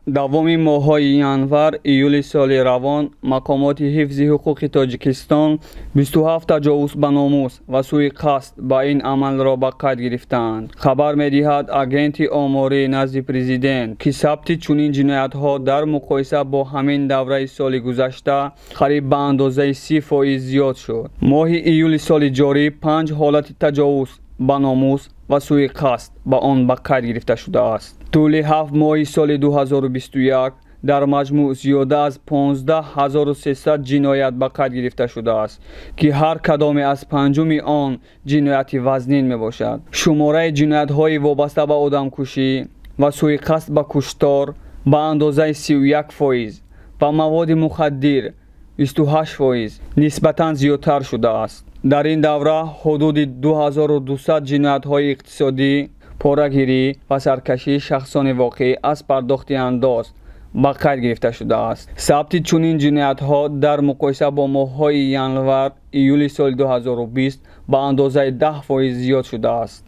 Давоми моҳҳои январ июли соли равон мақомоти ҳифзи ҳуқуқи Тоҷикистон 27 таҷовуз ба номус ва сӯи-қасд ба ин амалро ба қайд гирифтаанд. Хабар медиҳад агенти омории назди президент, ки сабти чунин ҷиноятҳо дар муқоиса бо ҳамин давраи соли гузашта қариб ба андозаи 30% зиёд шуд. Моҳи июли соли ҷорӣ 5 ҳолати таҷовуз ба номус ва сӯи-қасд ба он ба қайд гирифта шудааст. Тӯли 7 моҳи соли 2021 дар маҷмӯъ зиёда аз 15 300 ҷиноят ба қайд гирифта шудааст, ки ҳар кадоме аз панҷуми он ҷинояти вазнин мебошад. Шумораи ҷиноятҳои вобаста ба одамкушӣ ва сӯи-қасд ба куштор ба андозаи 31% ва маводи мухаддир 28% нисбатан зиёдтар шудааст. Дар ин давра ҳудуди 2200 ҷиноятҳои иқтисодӣ, порагирӣ ва саркашии шахсони воқеӣ аз пардохти андоз ба қайд гирифта шудааст. Сабти чунин ҷиноятҳо дар муқоиса бо моҳҳои январ июли соли 2020 ба андозаи 10% зиёд шудааст.